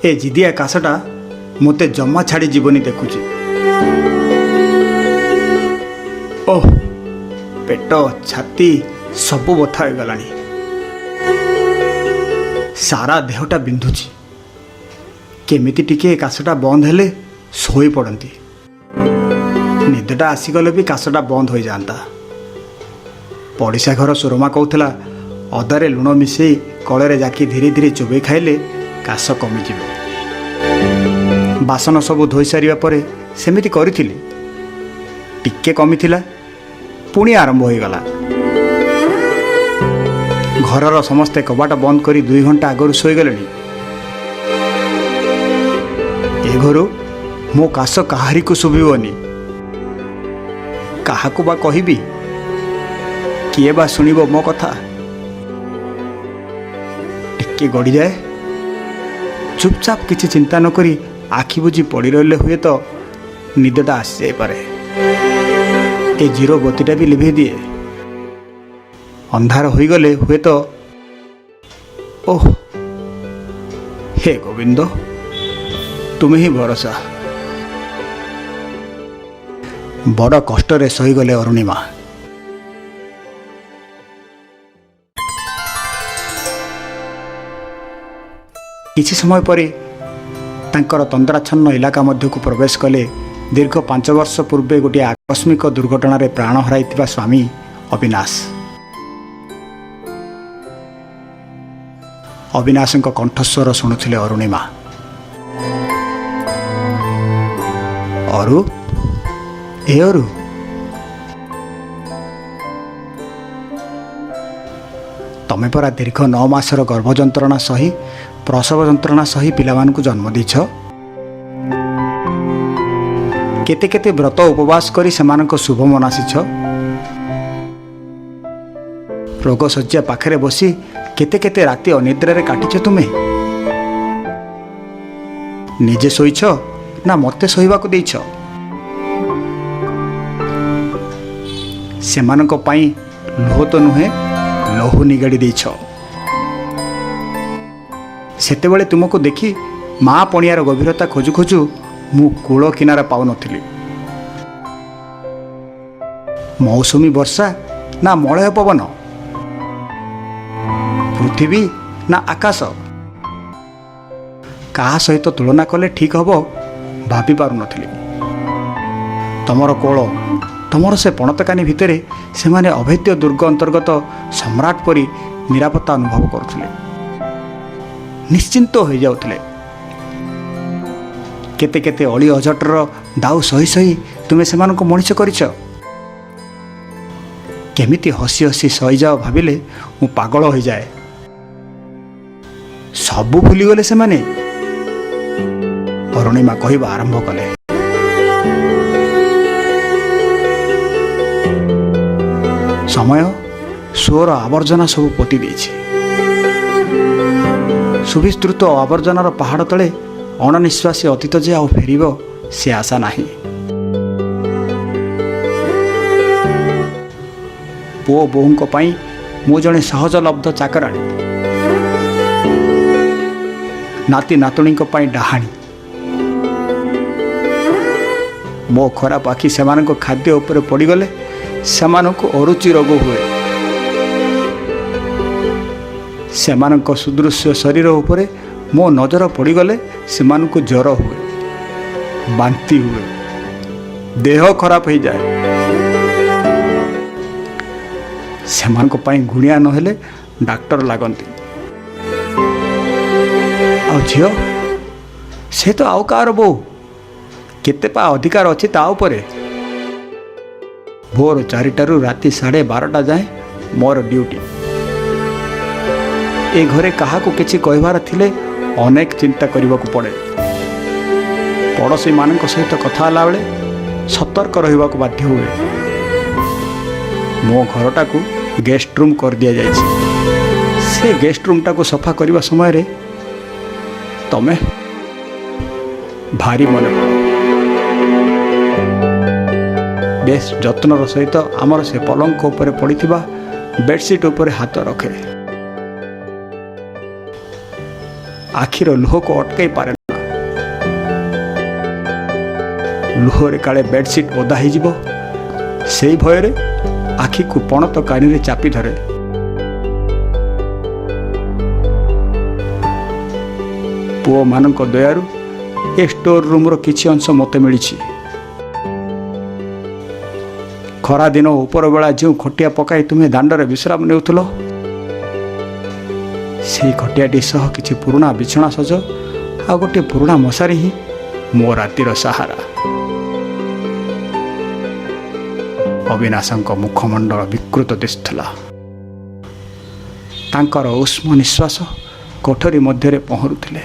ଏ ଜିଦିଆ କାଶଟା ମୋତେ ଜମା ଛାଡ଼ି ଯିବନି ଦେଖୁଛି। ଓହ, ପେଟ ଛାତି ସବୁ ବଥା ହୋଇଗଲାଣି, ସାରା ଦେହଟା ବିନ୍ଧୁଛି। କେମିତି ଟିକେ କାଶଟା ବନ୍ଦ ହେଲେ ଶୋଇପଡ଼ନ୍ତି। ନିଦଟା ଆସିଗଲେ ବି କାଶଟା ବନ୍ଦ ହୋଇଯାଆନ୍ତା। ପଡ଼ିଶା ଘର ସୁରମା କହୁଥିଲା, ଅଦାରେ ଲୁଣ ମିଶାଇ କଳରେ ଜାକି ଧୀରେ ଧୀରେ ଚୋବେଇ ଖାଇଲେ କାଶ କମିଯିବ। ବାସନ ସବୁ ଧୋଇ ସାରିବା ପରେ ସେମିତି କରିଥିଲି, ଟିକେ କମିଥିଲା, ପୁଣି ଆରମ୍ଭ ହୋଇଗଲା। ଘରର ସମସ୍ତେ କବାଟ ବନ୍ଦ କରି 2 ଘଣ୍ଟା ଆଗରୁ ଶୋଇଗଲେଣି। ଏ ଘରୁ ମୋ କାଶ କାହାରିକୁ ଶୁଭିବନି। କାହାକୁ ବା କହିବି? କିଏ ବା ଶୁଣିବ ମୋ କଥା? ଟିକେ ଗଡ଼ିଯାଏ, ଚୁପଚାପ କିଛି ଚିନ୍ତା ନ କରି ଆଖି ବୁଜି ପଡ଼ି ରହିଲେ ହୁଏତ ନିଦଟା ଆସିଯାଇପାରେ। ଏ ଜିରୋ ବତୀଟା ବି ଲିଭେଇ ଦିଏ। ଅନ୍ଧାର ହୋଇଗଲେ ହୁଏତ। ଓହ ହେ ଗୋବିନ୍ଦ, ତୁମେ ହିଁ ଭରସା। ବଡ଼ କଷ୍ଟରେ ସହିଗଲେ ଅରୁଣିମା। କିଛି ସମୟ ପରେ ତାଙ୍କର ତନ୍ଦ୍ରାଚ୍ଛନ୍ନ ଇଲାକା ମଧ୍ୟକୁ ପ୍ରବେଶ କଲେ ଦୀର୍ଘ 5 ବର୍ଷ ପୂର୍ବେ ଗୋଟିଏ ଆକସ୍ମିକ ଦୁର୍ଘଟଣାରେ ପ୍ରାଣ ହରାଇଥିବା ସ୍ୱାମୀ ଅବିନାଶ। ଅବିନାଶଙ୍କ କଣ୍ଠସ୍ୱର ଶୁଣୁଥିଲେ ଅରୁଣିମା। ଅରୁ, ଏ ଅରୁ, ତମେ ପରା ଦୀର୍ଘ 9 ମାସର ଗର୍ଭ ଯନ୍ତ୍ରଣା ସହି, ପ୍ରସବ ଯନ୍ତ୍ରଣା ସହି ପିଲାମାନଙ୍କୁ ଜନ୍ମ ଦେଇଛ। କେତେ କେତେ ବ୍ରତ ଉପବାସ କରି ସେମାନଙ୍କ ଶୁଭ ମନାସିଛ। ରୋଗଶଯ୍ୟା ପାଖରେ ବସି କେତେ କେତେ ରାତି ଅନିଦ୍ରାରେ କାଟିଛ ତୁମେ। ନିଜେ ଶୋଇଛ ନା ମୋତେ ଶୋଇବାକୁ ଦେଇଛ? ସେମାନଙ୍କ ପାଇଁ ଲୁହ ତ ନୁହେଁ, ଲହୁ ନିଗାଡ଼ି ଦେଇଛ। ସେତେବେଳେ ତୁମକୁ ଦେଖି ମା ପଣିଆର ଗଭୀରତା ଖୋଜୁ ଖୋଜୁ ମୁଁ କୂଳ କିନାରା ପାଉନଥିଲି। ମୌସୁମୀ ବର୍ଷା ନା ମଳୟ ପବନ, ପୃଥିବୀ ନା ଆକାଶ, କାହା ସହିତ ତୁଳନା କଲେ ଠିକ୍ ହେବ ଭାବି ପାରୁନଥିଲି। ତମର କୋଳ, ତମର ସେ ପଣତକାନି ଭିତରେ ସେମାନେ ଅଭେଦ୍ୟ ଦୁର୍ଗ ଅନ୍ତର୍ଗତ ସମ୍ରାଟ ପରି ନିରାପତ୍ତା ଅନୁଭବ କରୁଥିଲେ, ନିଶ୍ଚିନ୍ତ ହୋଇଯାଉଥିଲେ। କେତେ କେତେ ଅଳି ଅଝଟର ଦାଉ ସହି ସହି ତୁମେ ସେମାନଙ୍କୁ ମଣିଷ କରିଛ। କେମିତି ହସି ହସି ସହିଯାଅ ଭାବିଲେ ମୁଁ ପାଗଳ ହୋଇଯାଏ। ସବୁ ଭୁଲିଗଲେ ସେମାନେ, ଅରୁଣିମା କହିବା ଆରମ୍ଭ କଲେ। ସମୟ ସୁଅର ଆବର୍ଜନା ସବୁ ପୋତି ଦେଇଛି। ସୁବିସ୍ତୃତ ଆବର୍ଜନାର ପାହାଡ଼ ତଳେ ଅଣନିଶ୍ୱାସୀ ଅତୀତ ଯେ ଆଉ ଫେରିବ ସେ ଆଶା ନାହିଁ। ପୁଅ ବୋହୂଙ୍କ ପାଇଁ ମୁଁ ଜଣେ ସହଜଲବ୍ଧ ଚାକରାଣୀ, ନାତି ନାତୁଣୀଙ୍କ ପାଇଁ ଡାହାଣୀ। ମୋ ଖରାପ ଆଖି ସେମାନଙ୍କ ଖାଦ୍ୟ ଉପରେ ପଡ଼ିଗଲେ ସେମାନଙ୍କୁ ଅରୁଚି ରୋଗ ହୁଏ। ସେମାନଙ୍କ ସୁଦୃଶ୍ୟ ଶରୀର ଉପରେ ମୋ ନଜର ପଡ଼ିଗଲେ ସେମାନଙ୍କୁ ଜ୍ୱର ହୁଏ, ବାନ୍ତି ହୁଏ, ଦେହ ଖରାପ ହେଇଯାଏ। ସେମାନଙ୍କ ପାଇଁ ଗୁଣିଆ ନହେଲେ ଡାକ୍ତର ଲାଗନ୍ତି। ଆଉ ଝିଅ, ସେ ତ ଆଉ କାହାର ବୋହୂ, କେତେ ପା ଅଧିକାର ଅଛି ତା ଉପରେ। ଭୋର 4ଟାରୁ ରାତି 12:30 ଯାଏଁ ମୋର ଡ୍ୟୁଟି। ଏ ଘରେ କାହାକୁ କିଛି କହିବାର ଥିଲେ ଅନେକ ଚିନ୍ତା କରିବାକୁ ପଡ଼େ। ପଡ଼ୋଶୀମାନଙ୍କ ସହିତ କଥା ହେଲାବେଳେ ସତର୍କ ରହିବାକୁ ବାଧ୍ୟ ହୁଏ। ମୋ ଘରଟାକୁ ଗେଷ୍ଟ ରୁମ୍ କରିଦିଆଯାଇଛି। ସେ ଗେଷ୍ଟ ରୁମ୍ଟାକୁ ସଫା କରିବା ସମୟରେ ତମେ ଭାରି ମନେ ପଡ଼। ବେଶ ଯତ୍ନର ସହିତ ଆମର ସେ ପଲଙ୍କ ଉପରେ ପଡ଼ିଥିବା ବେଡ଼ସିଟ୍ ଉପରେ ହାତ ରଖେ। ଆଖିର ଲୁହକୁ ଅଟକାଇ ପାରେ ନା। ଲୁହରେ କାଳେ ବେଡସିଟ୍ ଓଦା ହେଇଯିବ, ସେଇ ଭୟରେ ଆଖିକୁ ପଣତ କାନିରେ ଚାପି ଧରେ। ପୁଅମାନଙ୍କ ଦୟାରୁ ଏ ଷ୍ଟୋର ରୁମ୍ର କିଛି ଅଂଶ ମୋତେ ମିଳିଛି। ଖରାଦିନ ଉପରବେଳା ଯେଉଁ ଖଟିଆ ପକାଇ ତୁମେ ଦାଣ୍ଡରେ ବିଶ୍ରାମ ନେଉଥିଲ, ସେଇ ଖଟିଆଟି ସହ କିଛି ପୁରୁଣା ବିଛଣା ସଜ ଆଉ ଗୋଟିଏ ପୁରୁଣା ମଶାରୀ ହିଁ ମୋ ରାତିର ସାହାରା। ଅବିନାଶଙ୍କ ମୁଖମଣ୍ଡଳ ବିକୃତ ଦିଶୁଥିଲା। ତାଙ୍କର ଉଷ୍ମ ନିଶ୍ୱାସ କୋଠରୀ ମଧ୍ୟରେ ପହଁରୁଥିଲେ।